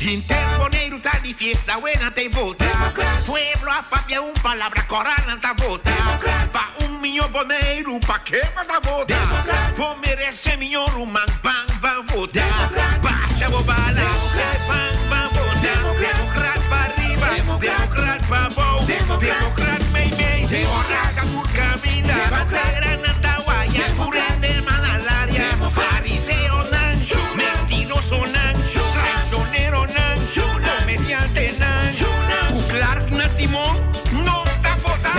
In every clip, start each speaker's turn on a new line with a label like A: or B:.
A: Henter Boneiru ta di fiesta, awe nan ta e vota. Pueblo a papia un palabra, kora nan ta vota. Pa un miño Boneiru, pa ke bo ta vota? Bo merese miño ruman, ban ban vota. Basha bo bala, ban ban vota. Demokrat pa riba, demokrat pa bou, demokrat mei mei, ora ta tur kaminda. Bandera nan ta waya, tur hende man alaria. Fariseonan, mentirosonan, traicioneronan, comediantenan, cu Clark na timon, nos ta vota.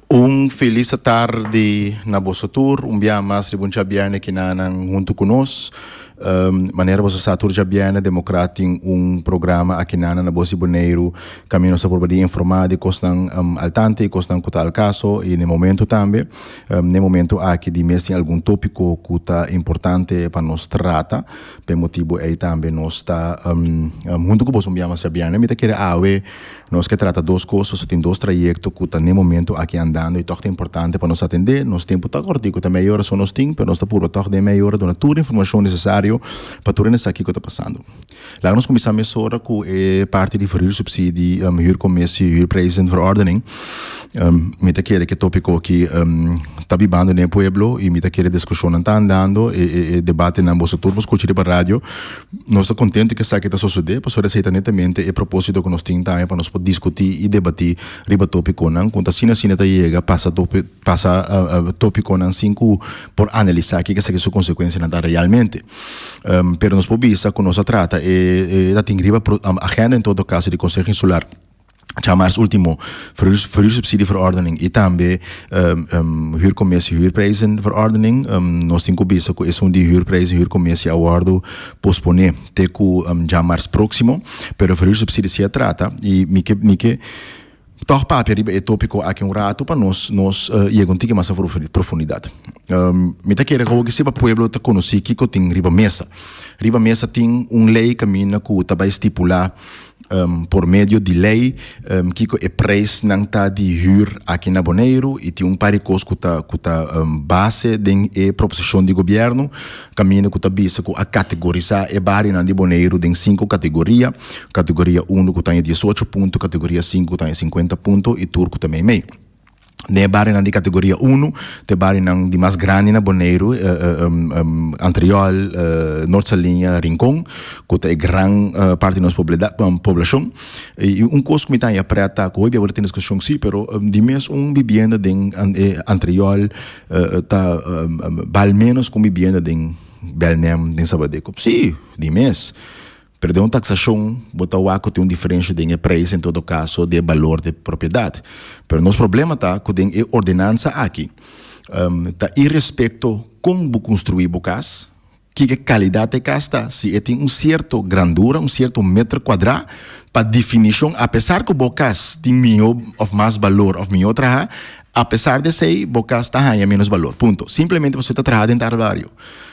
B: Un felis atardi na boso tur, un bia mas riba un djabièrnè kinanan huntu ku nos. Manera boso sa tur djabièrnè Demokrat tin un programa akinanan na Bos di Boneiru kaminda nos ta purba di informá di kosnan al tante i kosnan ku ta al kaso i na e momentu tambe. Na e momentu aki di mes tin algun tópiko ku ta importante pa nos trata. Pa e motibu ei tambe nos ta huntu ku boso un bia mas djabièrnè. Mi ta kere awe Nos ke trata dos kos, pasobra tin dos trayekto ku ta n'e momento aki andando i tòg ta importante pa nos atendé. Nos tempu ta kòrtiku, ta mei ora so nos tin, pero nos ta purba tòg den mei ora duna tur informashon nesesario pa tur hende sa kiko ta pasando. Laga nos kuminsá mesora ku e parti di verhuursubsidie, huurcommissie, huurprijzenverordening. Mi ta kere ku e tópiko aki ta bibando den e pueblo i mi ta kere diskushonnan ta andando, e e debatenan boso tur por skucha riba radio. Nos ta contento cu esaki ta sosode, pasobra esey ta netamente e proposito cu nos tin tambe pa nos por discuti y debati riba topiconan cu ta asina asina ta yega pasa pasa topiconan sin cu por analisa kico esaki su consecuencianan ta realmente. Pero nos por bisa cu nos a trata e ta tin riba agenda en todo caso di Conseho Insular. Djamars ultimo verhuursubsidieverordening y tambe huurcommissie huurprijzenverordening. Nos tin cu bisa cu esun di huurprijzen huurcommissie a wordo pospone te cu djamars proximo, pero verhuursubsidie si a trata y mi ke mi ke tog papia riba e topico aki un rato pa nos nos yega un tiki mas na profundidad. Mi ta kere hopi si pa pueblo ta conoci kico tin riba mesa. Riba mesa tin un ley caminda cu ta bay stipula Por medio di lei kiko e preisnan ta di hür aki na Boneiru i tin un par di kos ku ta ku ta base den e proposishon di gobièrnu kaminda ku ta bisa ku a kategorisá e barionan di Boneiru den sinku kategoria, kategoria unu ku ta haña diesocho punto, kategoria sinku ku ta haña sinkuenta punto i tur ku ta meimei. Den e barionan di kategoria unu ta e barionan di mas grandi na Boneiru, Antriol, Noord Saliña, Rincon, ku ta e gran parti di nos poblashon. I un kos ku mi ta haña prèt ta ku hopi bia bo ta tene diskushon si, pero di mes un bibienda den Antriol ta bal ménos ku un bibienda den Belnem, den Sabadeco. Si, di mes. Pero den un taksashon bo ta wak ku tin un diferensha den e preis en todo kaso di e balor di e propiedat. Pero nos problema ta ku den e ordenansa aki ta irespekto kon bo konstruí bo kas, kiko e kalidat di e kas ta, si e tin un sierto grandura, un sierto meter kuadrá, pa definishon apesar ku bo kas tin mihó òf mas balor òf mihó trahá, apesar di esei bo kas ta haña ménos balor. Punto. Simplemente pasobra e ta traha den tal bario.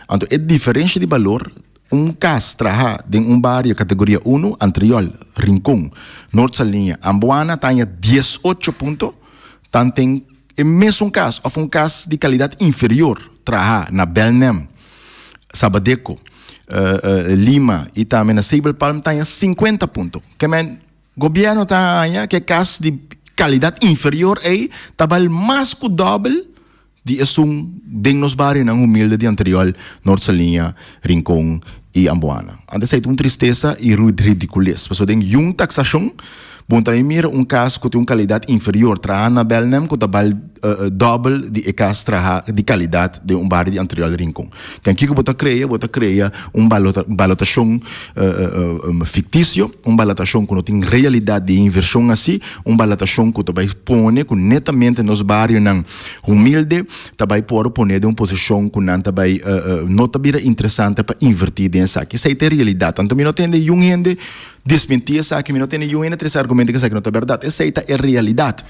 B: Anto e diferensha di balor. Un kas traha den un bario kategoria unu, Antriol, Rincon, Noord Saliña, Amboana ta haña diesocho punto, tanten e mesun kas òf un kas di kalidat inferior traha na Belnem, Sabadeco, Lima i tambe na Sabelpalm ta haña sinkuenta punto. Ke men gobièrnu ta haña ku e kas di kalidat inferior ei ta bal mas ku dòbel Di esun den nos barionan humilde di Antriol, Noord Saliña, Rincon y Amboana. Antes ei ta un tristesa y ridicules, pasobra den yun taxacion bo ta mira un cas cu tin un calidad inferior traha na Belnem cu ta bal dobel di e cas traha di calidad den un bario di Antriol, Rincon. Ken kico bo ta crea? Bo ta crea un balotacion ficticio, un balotacion cu no tin realidad di inversion haci, un balotacion cu ta bay pone cu netamente nos barionan Humilde ta bai por pone den un posishon ku nan ta bai no ta bira interesante pa invertí den esaki. Esei ta e realidat. Anto mi no tende yun hende desmentí esaki, mi no tende yun hende trese argumento ku esaki no ta bèrdat. Esei ta e realidat.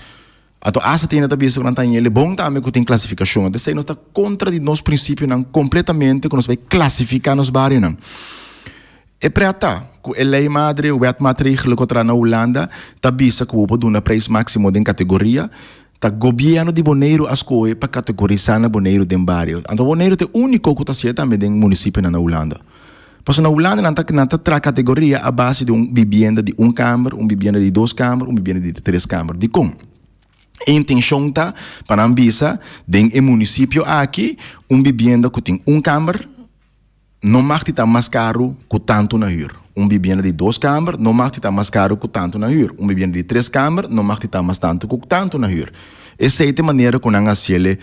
B: Anto asta tin hende ta bisa ku nan ta hañ'el bon tambe ku tin klasifikashon. Anto esei nos ta kontra di nos prinsipionan kompletamente ku nos bai klasifiká nos barionan. E pret ta ku e lei madre, wet maatregelen, ku a traha na Hulanda ta bisa ku bo por duna preis máksimo den kategoria. Ta gobièrnu di Boneiru a skohe pa kategorisá na Boneiru den bario. Anto Boneiru ta e úniko ku ta hasié tambe den munisipionan na Hulanda. Pasobra na Hulanda nan ta nan ta traha kategoria a base di un bibienda di un kamber, un bibienda di dos kamber, un bibienda di tres kamber. Dikon? E intenshon ta pa nan bisa den e munisipio aki un bibienda ku tin un kamber no mag di ta mas karu ku tantu na hür. Un bibienda di dos kamber no mag di ta mas karu ku tantu na hür. Un bibienda di tres kamber no mag di ta mas tantu ku tantu na hür. Esei ta e manera ku nan a hasiel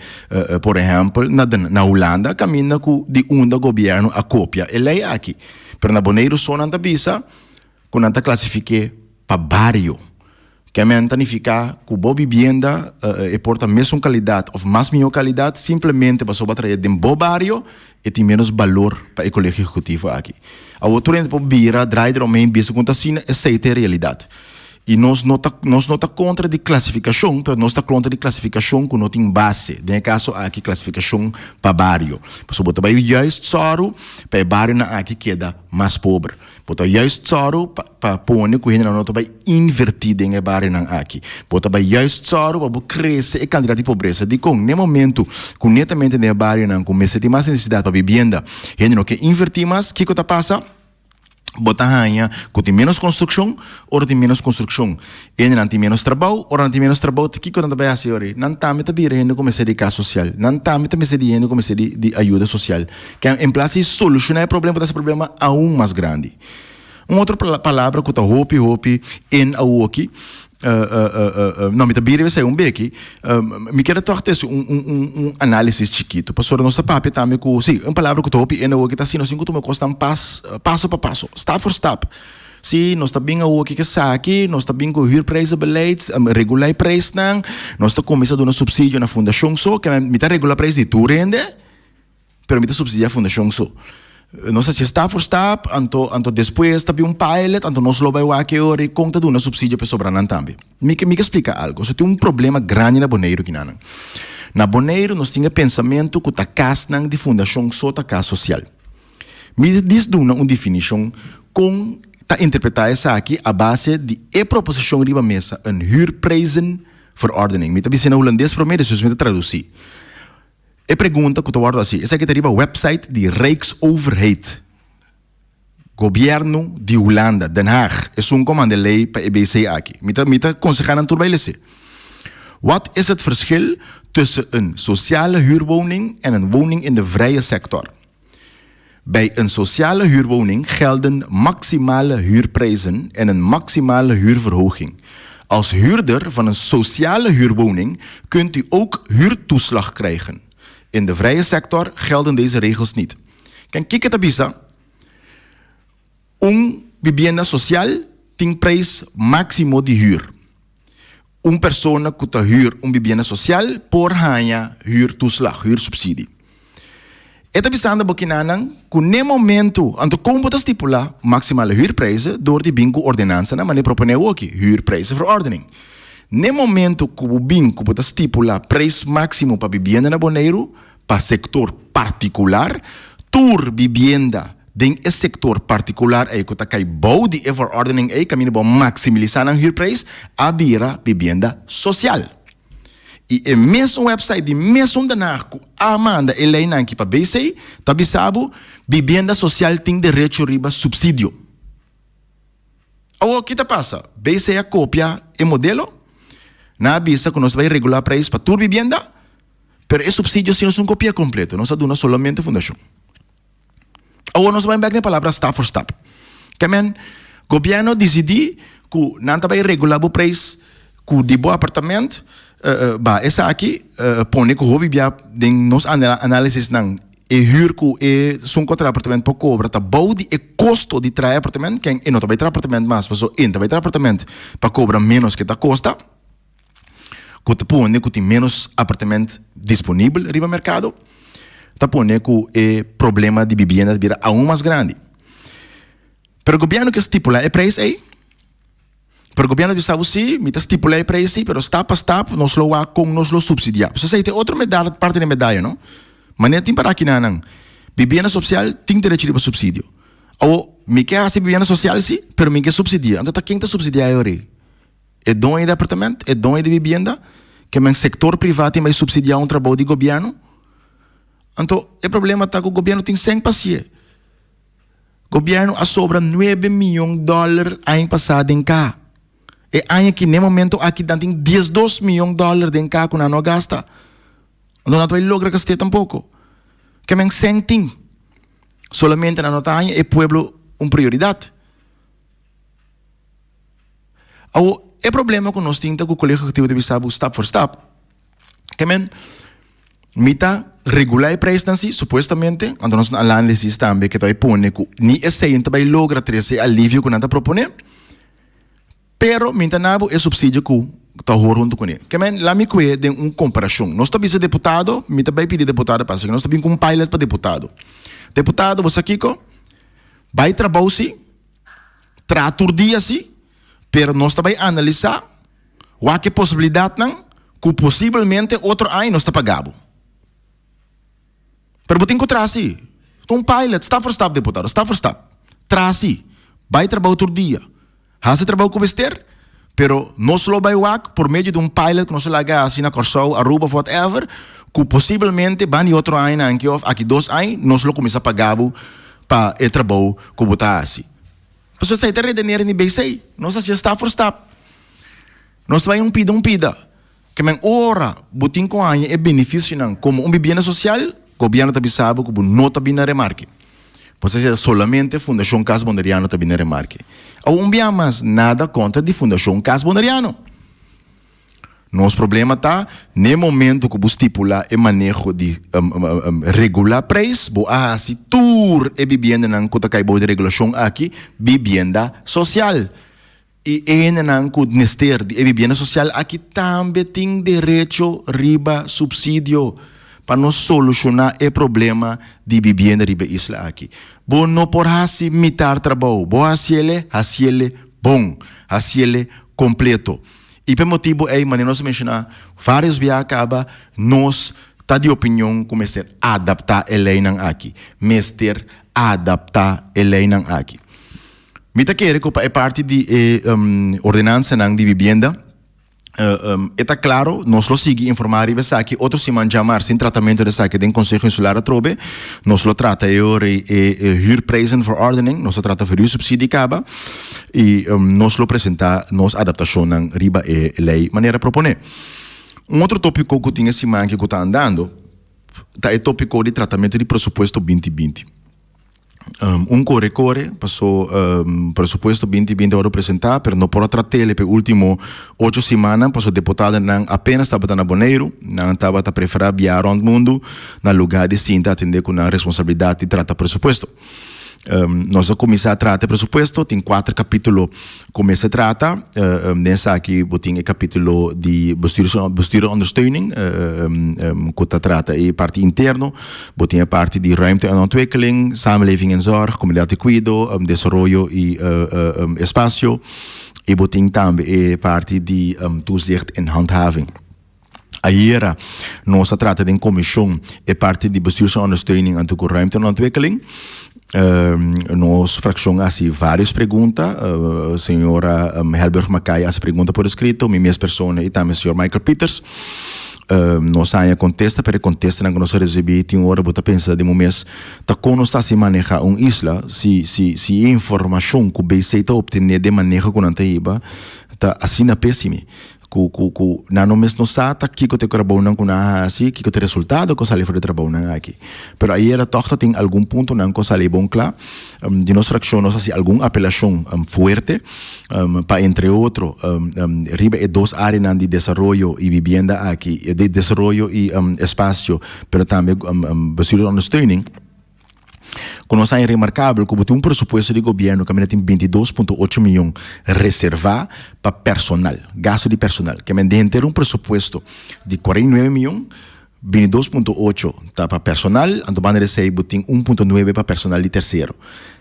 B: por ehèmpel na na Hulanda kaminda ku di unda gobièrnu a kopia e lei aki. Pero na Boneiru so nan ta bisa ku nan ta klasifik'é pa bario. Kemen ta nifiká ku bo bibienda e por ta mesun kalidat òf mas mihó kalidat simplemente pasobra bo a trae den bo bario e tin ménos balor pa e kolegio ehekutivo aki. Awor tur hende por bira draai eromheen bisa ku ta asina, esei ta e realidat. I nos no ta nos no ta kontra di klasifikashon pero nos ta kontra di klasifikashon ku no tin base, den e kaso aki klasifikashon pa bario. Pasobra bo ta bai juist sòru pa e barionan aki keda mas pober. Bo ta juist sòru pa pa pone ku hendenan no ta bai invertí den e barionan aki. Bo ta bai juist sòru pa bo krese e kantidat di pobresa. Dikon? N'e momentu ku netamente den e barionan ku mester tin mas nesesidat pa bibienda, hende no ke invertí mas, kiko ta pasa? Bo ta haña ku tin ménos konstrukshon. Ora tin ménos konstrukshon, hendenan tin ménos trabou. Ora nan tin ménos trabou, ta kiko nan ta bai hasi ora ei? Nan tambe ta bira hende ku mester di kas sosial. Nan tambe ta mester di hende ku mester di di ayuda sosial. Ke en plas di solushoná e problema, bo ta hasi e problema aun mas grandi. Un otro palabra ku ta hopi hopi in awoki, no mi ta bira esei un beki, mi kere tòg tesi un un un análisis chikitu, pasobra nos ta papia tambe ku, si, un palabra ku ta hopi in awoki ta asina, nos tin ku tuma kosnan pas paso pa paso, stap for stap. Si, nos ta bin awoki ku esaki, nos ta bin ku huurprijzenbeleid, regulá e preisnan, nos ta kuminsá duna supsidio na fundashon so, ke mi ta regulá preis di tur hende. Pero mi ta subsidia fundashon so. Nos hacia stap voor stap, anto anto despues ta bin un pilot, anto nos lo bai wak e ora kon ta duna subsidio pa e sobranan tambe. Mi ke mi ke splika algo. So tin un problema grandi na Boneiru kinanan. Na Boneiru nos tin e pensamentu ku ta kasnan di fundashon so ta kas sosial. Mi dis duna un definishon kon ta interpretá esaki a base di e proposishon riba mesa, een huurprijzenverordening. Mi ta bis'é na hulandes promé, despues mi ta tradusí. E pregunta ku ta wòrdu hasi, esaki ta riba wèpsait di Rijksoverheid, Gobièrnu di Hulanda, Den Haag, esun ku a manda e lei pa e BC aki. Mi ta mi ta konsehá nan tur bai lese. Wat is het verschil tussen een sociale huurwoning en een woning in de vrije sector? Bij een sociale huurwoning gelden maximale huurprijzen en een maximale huurverhoging. Als huurder van een sociale huurwoning kunt u ook huurtoeslag krijgen. In de vrije sector gelden deze regels niet. Ken kiko ta bisa? Un bibienda sosial tin prijs máksimo di huur. Un persona ku ta hür un bibienda sosial por haña hürtoeslag, hürsubsidie. E ta bisando bo kinanan ku n'e momentu, anto kon bo ta stipulá maksimale hürprijzen dor di bin ku ordenansanan manera proponé awoki, huurprijzenverordening. N'e momentu ku bo bin ku bo ta stipulá prijs máksimo pa bibienda na Boneiru, Pa sektor partikular, tur bibienda den e sektor partikular ei ku ta kai bou di e verordening ei kaminda bo maksimilisá nan hürprijs a bira bibienda sosial. I e mesun wèpsait di mesun Den Haag ku a manda e leinan aki pa BC ta bisa bo bibienda sosial tin derecho riba supsidio. Awor ki ta pasa? BC a kopia e modelo, nan a bisa ku nos ta bai regulá prijs pa tur bibienda. Pero e subsidio si nos un copia completo, nos a duna solamente fundacion. Awor nos a bai bek na e palabra stap voor stap. Ke men, gobierno dicidi cu nan ta bai regula bo prijs cu di bo apartament, ba esaki pone cu hopi bia den nos analisisnan e huur cu e sun cu a traha apartament por cobra ta bou di e costo di traha e apartament, ken e no ta bai traha apartament mas pasobra e no ta bai traha apartament pa cobra menos ke ta costa. ku ta pone ku tin ménos apartement disponibel riba merkado, ta pone ku e problema di bibienda ta bira aun mas grandi. Pero gobièrnu ke stipulá e preis ei, pero gobièrnu ta bisa bo si, mi ta stipulá e preis si, pero stap pa stap nos lo wak kon nos lo supsidiá. Pasobra esei ta e otro meda parti di e medaya no. Manera tin para aki nan, bibienda sosial tin derecho riba supsidio. Awor, mi ke hasi bibienda sosial si, pero mi ke supsidiá. Anto ta ken ta supsidiá e ora ei? E doño di apartamento, e doño di bibienda, ke men sektor privá tin bai supsidiá un trabou di gobièrnu. Anto e problema ta ku gobièrnu tin sèn pa hasié. Gobièrnu a sobra nuebe miyon dòler aña pasá den kaha. E aña aki n'e momento aki nan tin diesdos miyon dòler den kaha ku nan no a gasta. Anto nan ta bai logra gast'é tampoko. Ke men sèn tin. Solamente nan no ta haña e pueblo un prioridat. Awor, e problema ku nos tin ta ku Kolegio Ehekutivo ta bisa bo stap for stap. Ke men, mi ta regulá e preisnan si, supuestamente, anto nos análisis tambe ke ta bai pone ku ni esei no ta bai logra trese e alivio ku nan ta proponé, pero mi ta na bo e supsidio ku ta hor huntu kuné. Ke men, laat mi kue den un komparashon. Nos ta bisa deputado, mi ta bai pidi deputado pasa, nos ta bin ku un pilot pa deputado. Deputado, bo sa kiko? Bai trabou si, traha tur dia si, pero nos ta bai analisá wak e posibilidatnan ku posibelmente otro aña nos ta paga bo. Pero bo tin ku traha si. Ta un pilot, stap for stap deputado, stap for stap. Traha si. Bai trabou tur dia. Hasi trabou ku mester, pero nos lo bai wak por medio di un pilot ku nos a laga hasi na Kòrsou, Aruba of whatever, ku posibelmente ban di otro añanan aki of aki dos aña nos lo kuminsá paga bo pa e trabou ku bo ta hasi. Pasobra esei ta redenera di BC. Nos hasié stap for stap. Nos ta bai un pida un pida. Ke men ora bo tin ku haña e benefisionan komo un bibienda sosial, gobièrnu ta bisa bo ku bo no ta bini na remarke. Pues esei ta solamente Fundashon Kas Boneriano ta bini na remarke. Awor un bia mas, nada kontra di Fundashon Kas Boneriano. Nos problema ta n'e momento ku bo stipulá e maneho di regulá preis, bo a hasi tur e bibiendanan ku ta kai bou di regulashon aki bibienda sosial. I e hendenan ku mester di e bibienda sosial aki tambe tin derecho riba supsidio pa nos solushoná e problema di bibienda riba e isla aki. Bo no por hasi mitar trabou, bo hasiele, hasiele bon, hasiele kompleto. I pa e motibu ei, manera nos a menshoná vários biaha kaba, nos ta di opinion ku mester adaptá e leinan aki. Mester adaptá e leinan aki. Mi ta kere ku pa e parti di e ordenansanan di bibienda, e ta klaro, nos lo sigui informá riba esaki otro siman djamar sin tratamentu di esaki den Konseho Insular atrobe. Nos lo trata e ora ei e huurprijzenverordening, nos a trata verhuursubsidie kaba. I nos lo presentá nos adaptashonnan riba e lei manera proponé. Un otro tópiko ku tin e siman aki ku ta andando ta e tópiko di tratamentu di presupuesto binti binti. Un kore kore paso presupuesto binti binti a wòrdu presentá pero no por a trat'el pa e último ocho simannan paso deputadonan apenas tabata na Boneiru, nan tabata preferá biaha rònt mundu na lugá di sinta atendé ku nan responsabilidat di trata presupuesto. Nos a kuminsá trata e presupuesto, tin kuater kapítulo ku mester trata. Den esaki bo tin e kapítulo di bestuur ondersteuning ku ta trata e parti interno, bo tin e parti di ruimte en ontwikkeling, samenleving en zorg, komunidat di kuido, desaroyo i espasio, i bo tin tambe e parti di toezicht en handhaving. Ayera nos a trata den komishon e parti di bestuursondersteuning anto ku ruimte en ontwikkeling. Nos frakshon a hasi varios pregunta. Señora Helberg Mackay a hasi pregunta por eskrito, mi mes persona i tambe señor Michael Pieters. Nos a haña kontesta, pero e kontestanan ku nos a risibí tin ora bo ta pensa den bo mes ta kon nos ta hasi maneha un isla si si si e informashon ku BC ta optené den maneho ku nan ta hiba ta asina pésimi. Ku ku ku nan no mes no sa ta kiko ta e trabounan ku nan a hasi, kiko ta e resultado ku a sali for di e trabounan aki. Pero ayera tòg ta tin algun puntonan ku a sali bon kla. Di nos frakshon nos a hasi algun apelashon fuerte pa entre otro riba e dos areanan di desaroyo i bibienda aki, di desaroyo i espasio, pero tambe bestuursondersteuning. Ku nos haña remarkabel ku bo tin un presupuesto di gobièrnu kaminda tin 22.8 mion reservá pa personal, gastu di personal. Ke men denter un presupuesto di 49 mion, 22.8 ta pa personal, anto banda di esei bo tin 1.9 pa personal di tersero.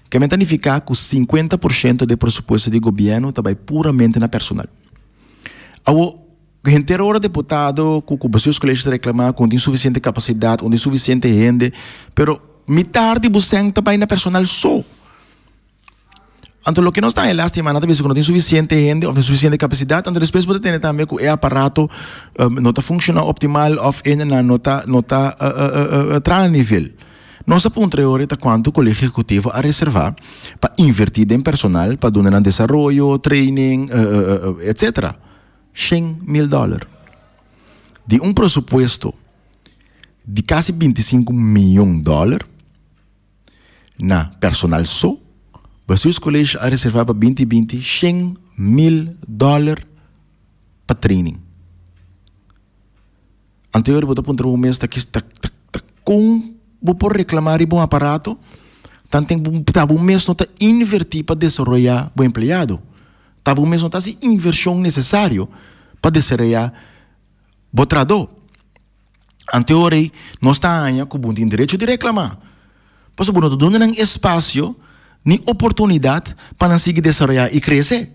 B: Ke men ta nifiká ku 50 por shento di e presupuesto di gobièrnu ta bai puramente na personal. Awo. Henter ora deputado cu cu bestuurscollege ta reclama cu no tin suficiente capacidad, no tin suficiente hende, pero mitar di bo cen ta bay na personal so. Anto loke nos ta haña lastima nan ta bisa cu no tin suficiente hende of no tin suficiente capacidad, anto despues bo ta tende tambe cu e aparato no ta funciona optimal of hendenan no ta no ta traha na nivel. Nos a puntra e ora ta kuantu Kolegio Ehekutivo a reservá pa invertí den personal pa duna nan desaroyo, training, etcetera. 100.000 dòler. Di un presupuesto di kasi 25 mion dòler na personal so, Bestuurscollege a reservá pa 2020 100.000 dòler pa training. Anto e ora bo ta puntra bo mes ta ki ta ta ta kon bo por reklamá riba un aparato tanten bo ta bo mes no ta invertí pa desaroyá bo empleado. Ta bo mes no ta hasi invershon nesesario pa desaroyá bo trahadó. Anto e ora ei nos ta haña ku bo tin derecho di reklamá pasobra bo no ta duna nan espasio ni oportunidat pa nan sigui desaroyá i krese.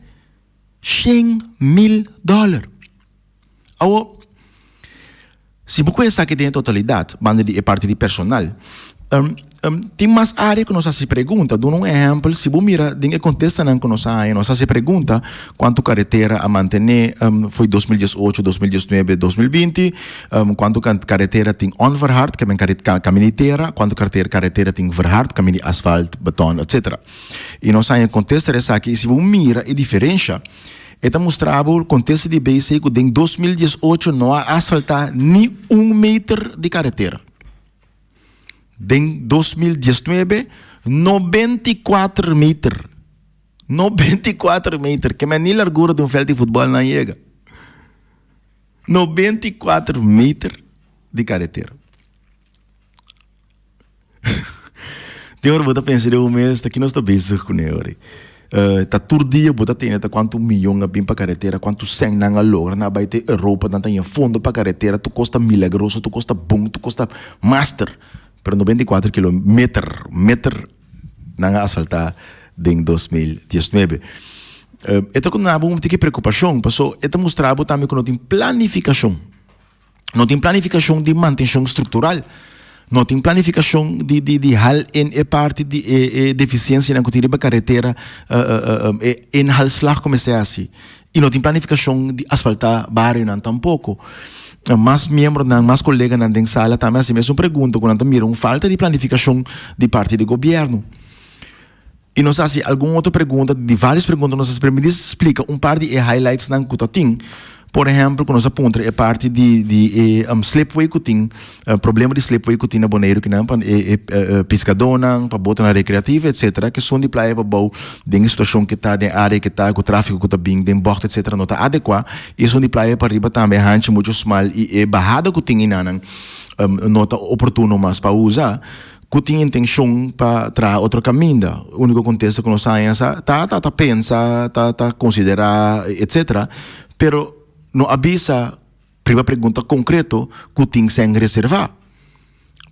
B: 100.000 dòler. Awor, si bo ku esaki den e totalidat, banda di e parti di personal, tin mas área ku nos hasi pregunta. Duna un ehèmpel, si bo mira den e kontestanan ku nos a haña, nos hasi pregunta kuantu karetera a mantené fo'i 2018, 2019, 2020, kuantu karetera tin onverhard, ke men kaminda di tera, kuantu karetera tin verhard, kaminda di asfalt, beton, etsetera. I nos haña kontesta di esaki i si bo mira e diferensha, e ta mustra bo kontesta di BC ku den 2018 no a asfaltá ni un meter di karetera. Den 2019, 94 meter. 94 meter, ke men ni largura di un vèlt di futbòl nan yega. 94 meter di karetera. Tin ora bo ta pensa den un mes, ta ki nos ta bezig kuné ora ei? Ta tur dia bo ta tende ta kuantu miyon a bin pa karetera, kuantu sèn nan a logra, nan a bai te Europa, nan ta haña fondo pa karetera, tur kos ta milagroso, tur kos ta bon, tur kos ta master. Pero 94 kilometer, meter, nan a asfaltá den 2019. E ta duna bo un tiki preokupashon, paso e ta mustra bo tambe ku no tin planifikashon. No tin planificacion di mantencion structural. No tin planificacion di di di hal in e parti di e e deficiencianan cu tin riba carretera e inhaalslag cu mester haci. Y no tin planificacion di asfalta barionan tampoco. Mas miembronan, mas coleganan den sala tambe haci mesun pregunta cu nan ta mira un falta di planificacion di parti di gobierno. Y nos haci algun otro pregunta, di varios pregunta nos haci, pero mi dis splica un par di e highlights nan cu ta tin. Por ehempel, cu nos a puntra e parti di di e um, slipway cu tin, uh, problema di slipway cu tin na Boneiru kinan pa e, e uh, piscadónan, pa botonan recreativo, etcétera, cu esun di Playa Pabou den e situacion cu ta, den area cu ta, cu trafico cu ta bin den bocht, etcétera, no ta adecua. Y esun di Playa Pariba tambe hanchi mucho smal y e bahada cu tin enanan um, no ta oportuno mas pa usa. Ku tin intenshon pa traha otro kaminda. Úniko kontesta ku nos haña sa ta ta ta pensa, ta ta konsiderá etsetera, pero no a bisa riba pregunta konkreto ku tin sèn reservá.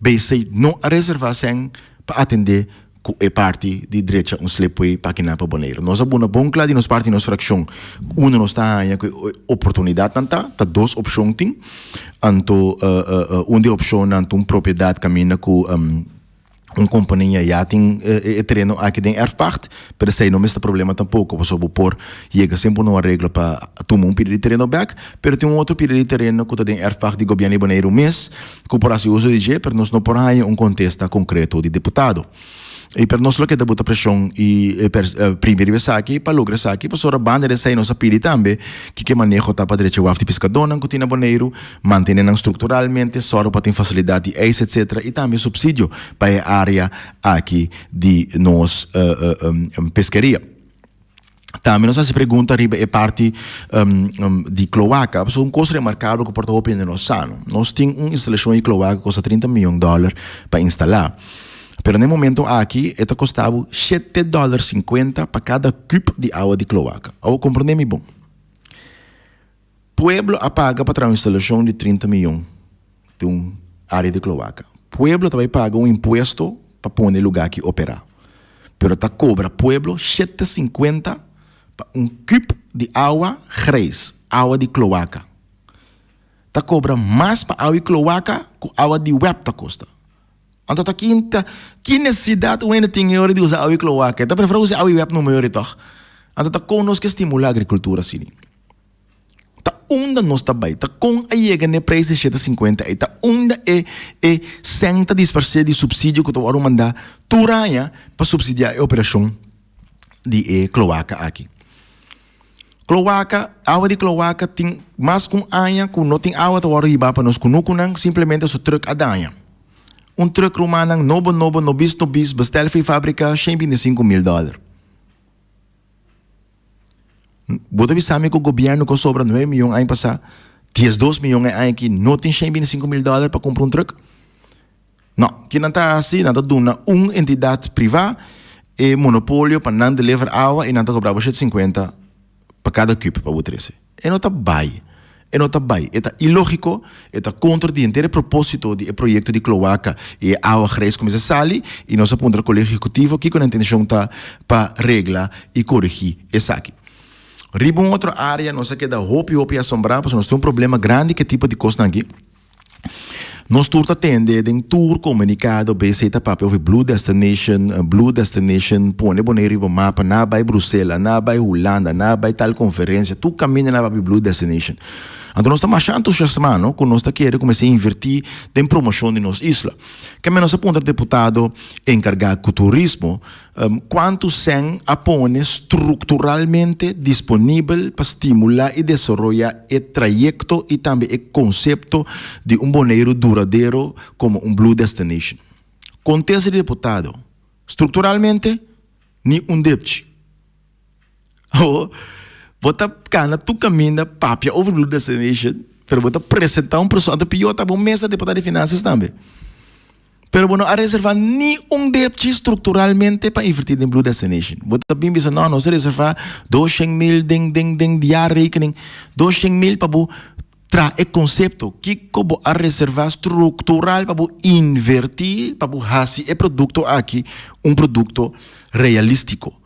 B: BC no a reservá sèn pa atendé ku e parti di drecha un slipway pa kinan pa Boneiru. Nos a buna bon kla di nos parti nos frakshon unda nos ta haña ku e oportunidatnan ta, ta dos opshon tin. Anto un di e opshonnan ta un propiedat kaminda ku un kompania ya tin e tereno aki den erfpacht, pero esei no mester problema tampoko pasobra bo por yega semper na un areglo pa tuma un pida di tereno bek, pero tin un otro pida di tereno ku ta den erfpacht di gobièrnu di Boneiru mes ku por hasi uso di dje, pero nos no por haña un kontesta konkreto di deputado. I pero nos lo keda buta preshon i primi riba esaki pa logra esaki pasobra banda di esei nos a pidi tambe kiko e maneho ta pa drecha waf di piskadónan ku tin na Boneiru, mantene nan strukturalmente, sòru pa tin fasilidat di eis etsetera i tambe supsidio pa e área aki di nos peskeria. Tambe nos hasi pregunta riba e parti di kloaka. Pasobra un kos remarkabel ku por ta hopi hende no sa no. Nos tin un instalashon di kloaka ku kosta 30 mion dòler pa instalá. Pero na e momento aki e ta kosta bo shete dòler sinkuenta pa kada kùp di awa di kloaka. Awor komprondé mi bon. Pueblo a paga pa traha un instalashon di 30 mion di un área di kloaka. Pueblo ta bai paga un impuesto pa pone e lugá aki operá. Pero ta kobra pueblo 7 sinkuenta pa un kùp di awa grijs, awa di kloaka. Ta kobra mas pa awa di kloaka ku awa di wèp ta kosta. Anto ta ki ta ki nesesidat un hende tin e ora di usa awa di kloaka? E ta preferá usa awa di wèp numa e ora tòg. Anto ta kon nos ke stimulá agrikultura asina? Ta. unda nos ta bai, ta kon a yega na e preis di 750 ei, ta unda e e sèn ta disparsé di supsidio ku ta wòrdu mandá tur aña pa supsidiá e operashon di e kloaka aki. Kloaka, awa di kloaka tin mas ku un aña ku no tin awa ta wòrdu hibá pa nos kunukunan, simplemente su trùk a daña. Un trùk rumannan nobo nobo nobis nobis bestèl for e fábrika 125 mil dòler. Bo ta bisa mi ku gobièrnu ku a sobra 9 mion aña pasá, 12 mion e aña aki no tin 125 mil dòler pa kumpra un trùk? No, ki nan ta hasi? Nan ta duna un entidat privá e monopolio pa nan deliver awa i nan ta kobra bo 750 pa kada kup pa bo trese. E no ta bai. E no ta bai. E ta ilógiko, e ta kontra di henter e propósito di e proyekto di kloaka i e awa grijs ku mester sali i nos a puntra Kolegio Ehekutivo kiko nan intenshon ta pa regla i korigí esaki. Riba un otro área nos a keda hopi hopi asombrá pasobra nos tin un problema grandi ku e tipo di kosnan aki. Nos tur ta tende den tur komunikado BC ta papia over Blue Destination, Blue Destination, pone Boneiru riba mapa, na bai Brusela, na bai Hulanda, na bai tal konferensia, tur kaminda na papia Blue Destination. Anto nos ta masha entusiasmá no ku nos ta kere kuminsá invertí den promoshon di nos isla. Keme nos a puntra deputado enkargá ku turismo, Kuantu sèn a pone strukturalmente disponibel pa stimulá i desaroyá e trayekto i tambe e konsepto di un Boneiru duradero komo un Blue Destination? Kontesta di deputado, Strukturalmente, ni un depchi. Awo, bo ta kana tur kaminda papia over Blue Destination, pero bo ta presentá un persona, anto pió ta bo mes ta deputado di Finansas tambe. Pero bo no a reserva ni un depchi structuralmente pa inverti den Blue Destination. Bo ta bin bisa, no, nos a reserva 200 mil den, den, den jaarrekening. 200 mil pa bo traha e concepto. Kiko bo a reserva structural pa bo inverti, pa bo haci e producto aki un producto realistico?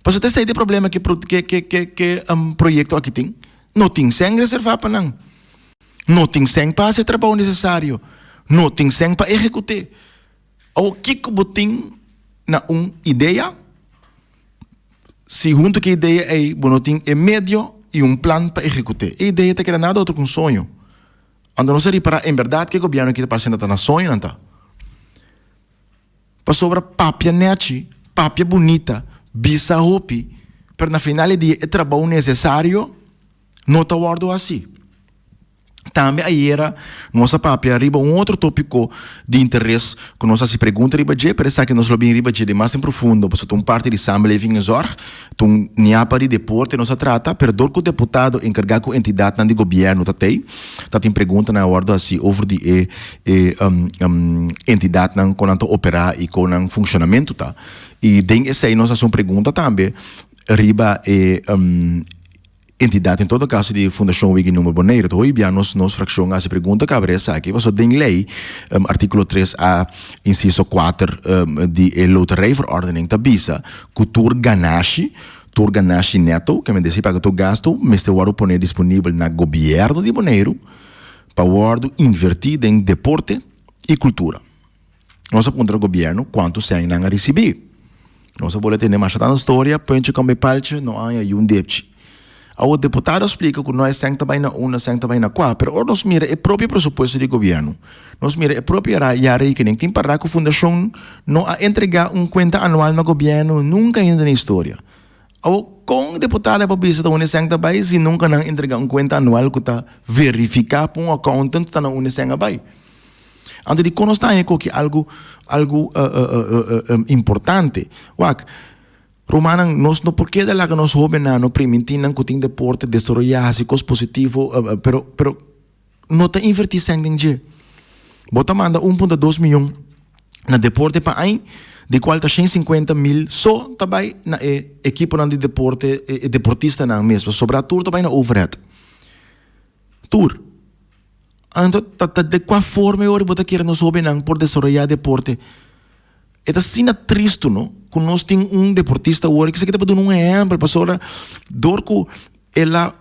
B: Pasobra ta esei e problema ke, ke, ke, ke, ke proyecto aki tin. No tin cen reserva pa nan. No tin sèn pa hasi e trabou nesesario. No tin sèn pa ehekut'é. Awor kiko bo tin na un idea? Si huntu ku e idea ei bo no tin e medio i un plan pa ehekut'é, e idea ta keda nada otro ku un soño. Anto nos a ripará en bèrdat ku e gobièrnu aki ta parse nan ta na soño nan ta. Pasobra papia nèchi, papia bunita, bisa hopi, pero na final e dia e trabou nesesario no ta wòrdu hasi. Tambe ayera nos a papia riba un otro tópiko di interes ku nos a hasi pregunta riba dje, pero esaki nos lo bin riba dje den mas en profundo, pasobra ta un parti di samenleving en zorg, ta un niapa di deporte nos a trata, pero dor ku deputado enkargá ku entidatnan di gobièrnu ta tei, ta tin preguntanan a wòrdu hasi over di e e entidatnan kon nan ta operá i kon nan funshonamentu ta. I den esei nos a hasi un pregunta tambe riba e Entidat, en todo kaso di Fundashon Wiki Number Bonaire, ta hopi bia nos nos frakshon a hasi pregunta kabra esaki, pasobra den lei, artíkulo 3 A, insiso 4 di e Loterijverordening ta bisa ku tur ganashi, tur ganashi nèto, ke men desi paga tur gastu, mester wòrdu pone disponibel na gobièrnu di Boneiru pa wòrdu invertí den deporte i kultura. Nos a puntra gobierno cuanto cen nan a ricibi. Nos a bole tende masha tanto storia, puntje con bay paltje, no a haña yun depchi. Awor deputado a splica cu no e cen ta bay na unda, cen ta bay na cua, pero ora nos mira e propio presupuesto di gobierno, nos mira e propio jaarrekening, tin para cu fundacion no a entrega un cuenta anual na gobierno nunca ainda den historia. Awor con deputado a por bisa ta unda e cen ta bay si nunca nan entrega un cuenta anual cu ta verifica pa un accountant ta na unda e cen a bay? Anto dikon nos ta haña koki algu algu importante? Wak, rumannan, nos no por keda laga nos hóbennan no primintí nan ku tin deporte, desaroyá, hasi kos positivo, pero pero no ta invertí sèn den dje. Bo ta manda 1.2 mion na deporte pa aña, di kual ta 150 mil so ta bai na e ekiponan di deporte, e deportistanan mes, pasobra tur ta bai na overhead. Tur. Anto ta ta de kua forma e ora bo ta kere nos hobennan por desaroyá deporte? E ta asina tristu no ku nos tin un deportista awor esaki ta pa duna un ehèmpel pasobra dor ku el a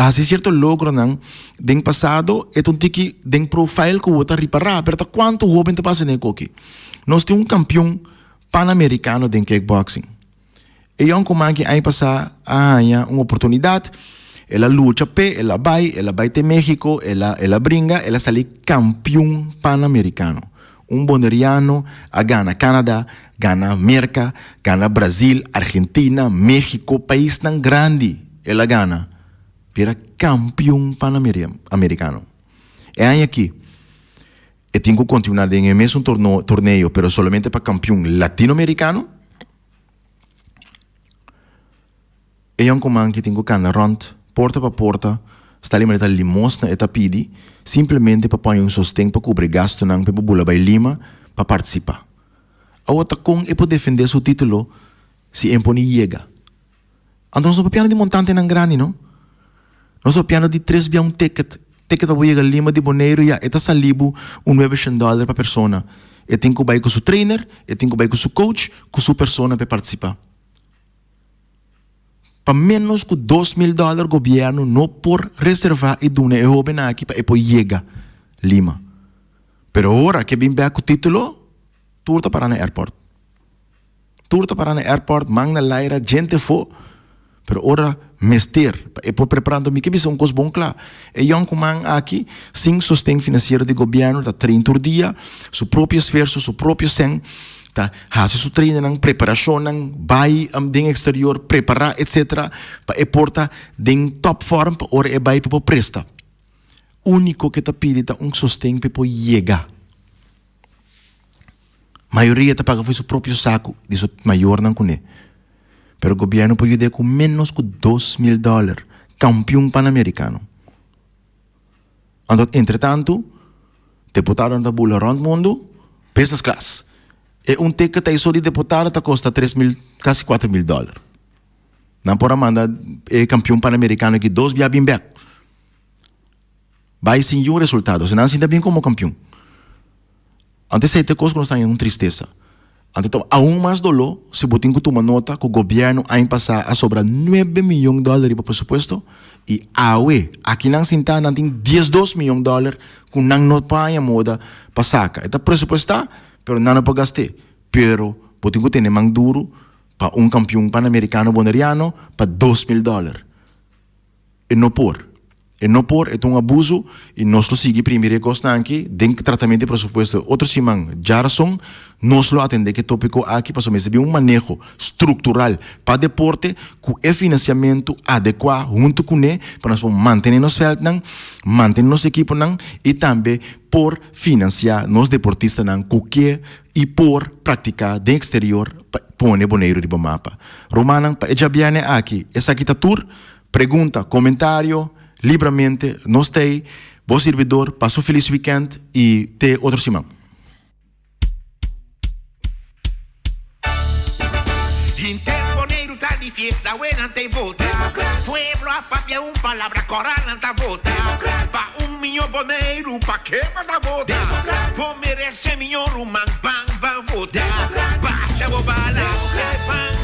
B: hasi sierto logronan den pasado e ta un tiki den profile ku bo ta ripará pero ta kuantu hoben ta pasa den e koki. Nos tin un kampion panamerikano den kickboxing. E yònkuman ki aña pasá a haña un oportunidat. El a lucha p'e, el a bai, el a bai te Mexico, el a el a bringa, el a sali kampion Panamericano. Un boneriano a gana Canada, gana Merca, gana Brazil, Argentina, Mexico, paisnan grandi el a gana. Bira kampion Panamericano. E aña aki e tin ku kontinuá den e mesun torneo pero solamente pa kampion Latinoamericano. E yonkuman ki tin ku kanda rònt porta pa porta sta li manera ta limosna e ta pidi simplemente pa pone un sosten pa kubri gastunan pa e por bula bai Lima pa partisipá. Awor ta kon e por defendé su título si e por ni yega? Anto nos no papiando di montantenan grandi no. Nos ta papiando di tres bia un ticket. Ticket pa bo yega Lima di Boneiru ya e ta sali bo un nuebe shen dòler pa persona. E tin ku bai ku su trainer, e tin ku bai ku su coach, ku su persona pa e partisipá. Pa ménos ku 2000 dòler gobièrnu no por reservá i duna e hóben aki pa e por yega Lima. Pero ora ke bin bèk ku título, tur ta pará na airport. Tur ta pará na airport, man na laira, djente afó. Pero ora mester pa e por prepará, anto mi ke bisa un kos bon kla, e yònkuman aki sin sosten finansiero di gobièrnu ta train tur dia, su propio esfuerso, su propio sèn, ta hasi su trainingnan, preparashonnan, bai den eksterior, prepará etsetera, pa e por ta den top vorm pa ora e bai pa por presta. Úniko ke ta pidi ta un sosten pa e por yega. Mayoria ta paga for su propio saku di su mayornan kuné. Pero gobièrnu por yud'é ku ménos ku 2000 dòler, kampion panamerikano. Anto entretantu deputadonan ta bula rònt mundu business class. E un ticket ei so di deputado ta kosta 3000 kasi 4000 dòler. Nan por a manda e kampion panamerikano aki dos bia bin bèk. Bai sin yun resultado. Si nan sinta bin komo kampion. Anto esei ta e kos ku nos ta haña un tristesa. Anto ta aun mas doló si bo tin ku tuma nota ku gobièrnu aña pasá a sobra nuebe miyon dòler riba presupuesto i awe aki nan sintá nan tin 12 miyon dòler ku nan no por haña moda pa saka. E ta presupuestá pero nan no por gast'é. Pero bo tin ku tene man duru pa un kampion panamerikano boneriano pa 2000 dòler. E no por. E no por, e ta un abuso y nos lo sigui primi e cosnan aki den tratamiento di presupuesto. Otro siman, djarason, nos lo atende cu e topico aki pasobra mester bin un maneho structural pa deporte cu e financiamento adecua hunto cune pa nos por mantene nos veldnan, mantene nos equiponan y tambe por financia nos deportistanan cu ke y por practica den exterior pa pone Boneiru riba mapa. Rumannan, pa e djabierne aki esaki ta tur. Pregunta, comentario, libramente, nos ta ei, bo sirbidor, pasa un feliz weekend y te otro siman.
A: Henter Boneiru ta di fiesta, awe nan ta e vota. Pueblo a papia un palabra, kora nan ta vota. Pa un miño Boneiru, pa ke bo ta vota? Bo merece miño ruman, ban ban vota. Basha bo bala, ban.